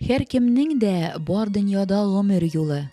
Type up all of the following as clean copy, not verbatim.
Һәркемнең дә бар дөньяда гомер юлы.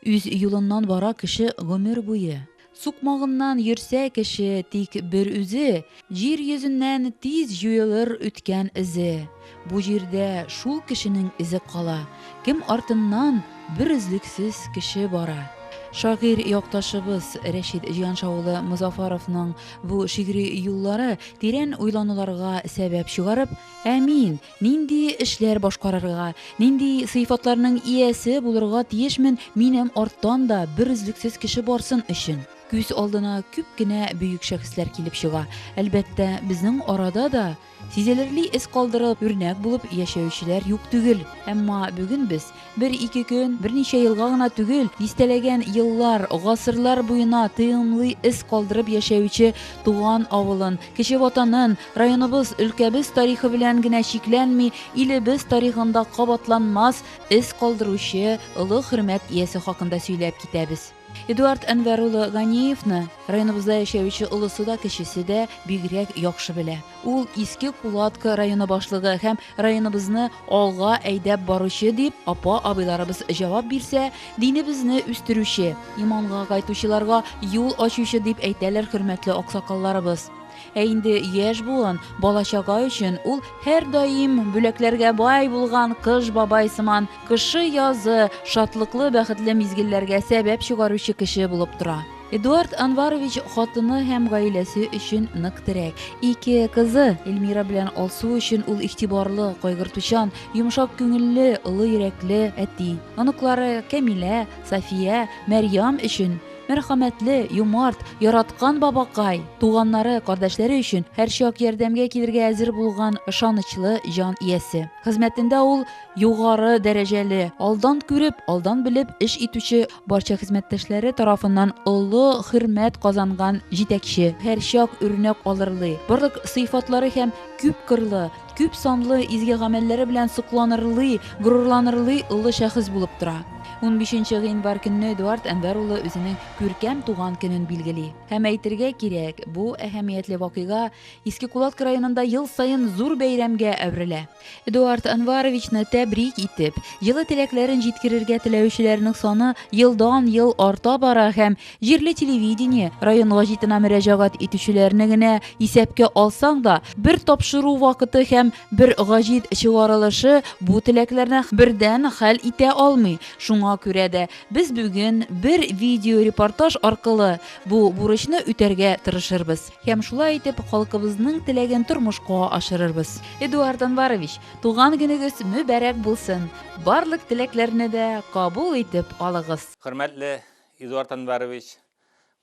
Үз юлыннан бара кеше гомер буе. Сукмагыннан йөрсә кеше тик бер үзе, Җир йөзеннән тиз җуелыр үткән эзе. Бу җирдә шул кешенең эзе кала, Кем артыннан берөзлексез кеше бара. Шагыйрь якташыбыз Рәшит Җиһанша улы Мозафаровның бу шигъри юллары тирән уйлануларга сәбәп чыгарып, Ә мин нинди эшләр башкарырга, нинди сыйфатларның иясе булырга тиешмен минем арттан да берөзлексез кеше барсын өчен? Күз алдына күп кенә бөек шәхесләр килеп чыга. Әлбәттә, безнең арада да Сизелерли эз калдырып, үрнәк булып яшәүчеләр юк түгел. Әмма бүген без бер-ике көн, берничә елга гына түгел, дистәләгән еллар, гасырлар буена тыелмый эз калдырып яшәүче туган авылын, кече ватанын, районыбыз, өлкәбез тарихы белән генә чикләнми, илебез тарихында кабатланмас эз калдыручы олы хөрмәт иясе хакында сөйләп китәбез. Эдуард Әнвәр улы Ганиевны районыбызда яшәүче олысы да, кечесе дә бигрәк яхшы белә. Ул Иске Кулатка районы башлыгы һәм районыбызны алга әйдәп баручы дип апа-абыйларыбыз җавап бирсә, динебезне үстерүче, иманга кайтучыларга юл ачучы дип әйтәләр хөрмәтле аксакалларыбыз. Ә инде яшь буын, бала-чага өчен ул һәрдаим бүләкләргә бай булган Кыш бабай сыман кышы-язы шатлыклы, бәхетле мизгелләргә сәбәп чыгаручы кеше булып тора. Эдуард Анварович хатыны һәм гаиләсе өчен нык терәк. Ике кызы, Эльмира белән Алсу өчен ул игътибарлы, кайгыртучан, йомшак күңелле, олы йөрәкле әти. Оныклары Кәмилә, София, Мәрьям өчен Мәрхәмәтле, юмарт, яраткан бабакай, туганнары, кардәшләре өчен һәрчак ярдәмгә килергә әзер булган ышанычлы җан иясе. Хезмәтендә ул югары дәрәҗәле, алдан күреп, алдан белеп эш итүче, барча хезмәттәшләре тарафыннан олы хөрмәт казанган җитәкче, һәрчак үрнәк алырлый, барлык сыйфатлары һәм күпкырлы, күпсанлы изге гамәлләре белән сокланырлый, горурланырлый олы шәхес булып тора. Унбишенче гыйнвар көнне Эдуард Әнвәр улы үзенең күркәм туган көнен билгели. Һәм әйтергә кирәк, бу әһәмиятле вакыйга Иске Кулатка районында ел саен зур бәйрәмгә әверелә. Эдуард Әнваровичны тәбрик итеп, җылы теләкләрен җиткерергә теләүчеләрнең саны елдан-ел арта бара һәм Җирле телевидение, район гәҗитенә мөрәҗәгать итүчеләрне генә исәпкә алсаң да, бер тапшыру вакыты һәм бер гәҗит чыгарылышы бу теләкләрне бердән хәл итә алмый. Шуңа күрә дә без бүген бер видеорепортаж аркылы бу бурычны үтәргә тырышырбыз һәм шулай итеп халкыбызның теләген тормышка ашырырбыз. Эдуард Анварович, туган көнегез мөбарәк булсын! Барлык теләкләрне дә кабул итеп алыгыз! Хөрмәтле Эдуард Әнвәрович,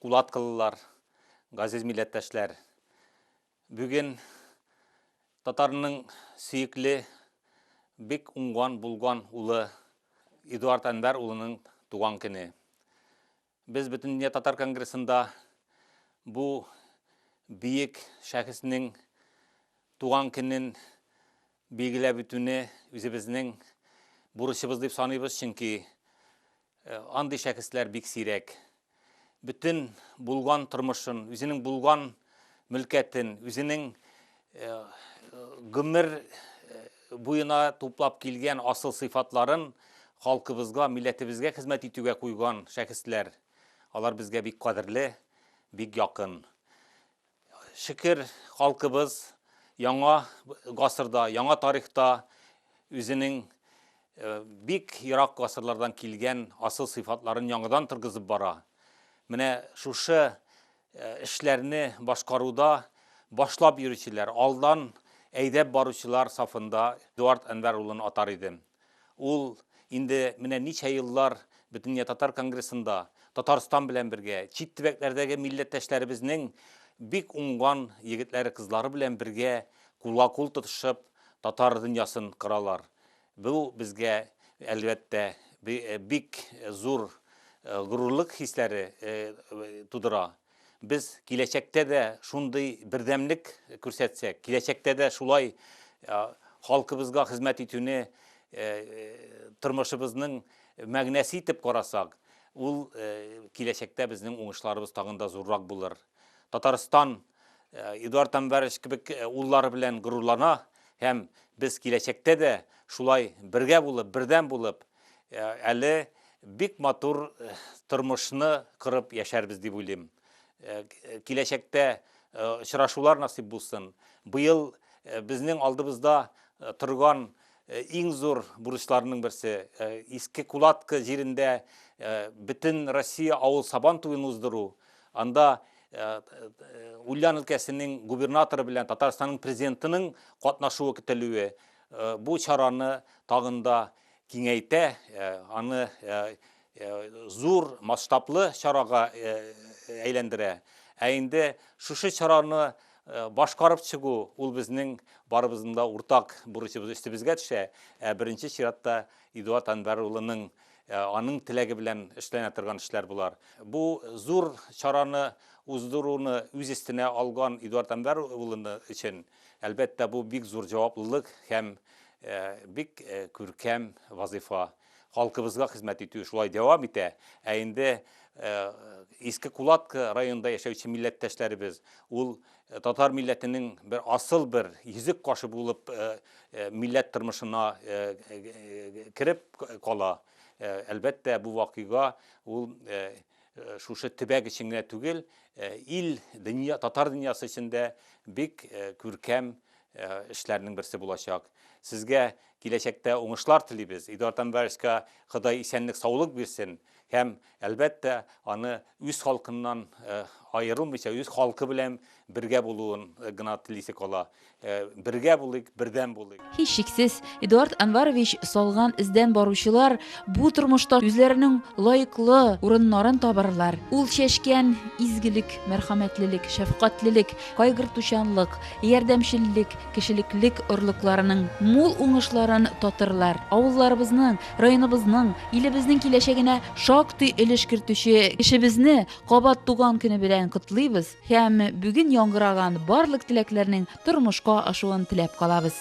кулаткылылар, газиз милләттәшләр! Бүген татарның сөекле, бик уңган, булган улы Эдуард Әнвәр улының туган көне. Без Бөтендөнья татар конгрессында бу бөек шәхеснең туган көнен билгеләп үтүне үзебезнең бурычыбыз дип саныйбыз, чөнки андый шәхесләр бик сирәк. Бөтен булган тормышын, үзенең булган мөлкәтен, үзенең гомер буена туплап килгән асыл сыйфатларын халкыбызга, милләтебезгә хезмәт итүгә куйган шәхесләр. Алар безгә бик кадерле, бик якын. Шөкер, халкыбыз яңа гасырда, яңа тарихта үзенең э, бик ерак гасырлардан килгән асыл сыйфатларын яңадан торгызып бара. Менә шушы э, эшләрне башкаруда башлап йөрүчеләр, алдан әйдәп баручылар сафында Эдуард Әнвәр улын атар идем. Ул инде менә ничә еллар Бөтендөнья татар конгрессында Татарстан белән бергә, чит төбәкләрдәге милләттәшләребезнең бик уңган егетләре-кызлары белән бергә кулга-кул тотышып татар дөньясын коралар. Бу безгә, әлбәттә, бик зур горурлык хисләре тудыра. Без киләчәктә дә шундый бердәмлек күрсәтсәк, киләчәктә дә шулай халкыбызга хезмәт итүне тормышыбызның мәгънәсе итеп карасак, ул киләчәктә безнең уңышларыбыз тагын да зуррак булыр. Татарстан Эдуард Әнвәрович кебек уллары белән горурлана. Һәм без киләчәктә дә шулай бергә булып, бердәм булып, әле бик матур тормышны корып яшәрбез дип уйлыйм. Киләчәктә очрашулар насыйп булсын. Быел безнең алдыбызда торган иң зур бурычларның берсе Иске Кулатка җирендә бөтен Россия авыл сабан туен уздыру. Анда Ульян өлкәсенең губернаторы белән Татарстанның президентының катнашуы көтелүе бу чараны тагын да киңәйтә, аны зур масштаблы чарага әйләндерә. Ә инде шушы чараны башкарып чыгу ул безнең барыбызның да уртак бурычыбыз өстебезгә төшә. Ә беренче чиратта Эдуард Әнвәр улының аның теләге белән эшләнә торган эшләр болар. Бу зур чараны уздыруны үз өстенә алган Эдуард Әнвәр улы өчен, әлбәттә, бу бик зур җаваплылык һәм бик күркәм вазыйфа. Халкыбызга хезмәт итү шулай дәвам итә. Ә инде Иске Кулатка районында яшәүче милләттәшләребез, ул татар милләтенең бер асыл бер йөзек кашы булып милләт тормышына кереп кала. Әлбәттә, бу вакыйга ул шушы төбәк өчен генә түгел, ил, дөнья, татар дөньясы өчен дә бик күркәм эшләрнең берсе булачак. Сезгә киләчәктә уңышлар телибез. Эдуард Әнвәровичка Ходай исәнлек, саулык бирсен һәм, әлбәттә, аны үз халкыннан аерылмыйча, үз халкы белән бергә булуын гына телисе кала. Бергә булыйк, бердәм булыйк. Һичшиксез, Эдуард Әнвәрович салган эздән баручылар бу тормышта үзләренең лаеклы урыннарын табарлар. Ул чәчкән изгелек, мәрхәмәтлелек, шәфкатьлелек, кайгыртучанлык, ярдәмчеллек, кешелеклек орлыкларының мул уңышларын татырлар. Авылларыбызның, районыбызның, илебезнең киләчәгенә шактый өлеш кертүче кешебезне кабат туган көне белән котлыйбыз һәм бүген яңгыраган барлык теләкләрнең тормышка ашуын теләп калабыз.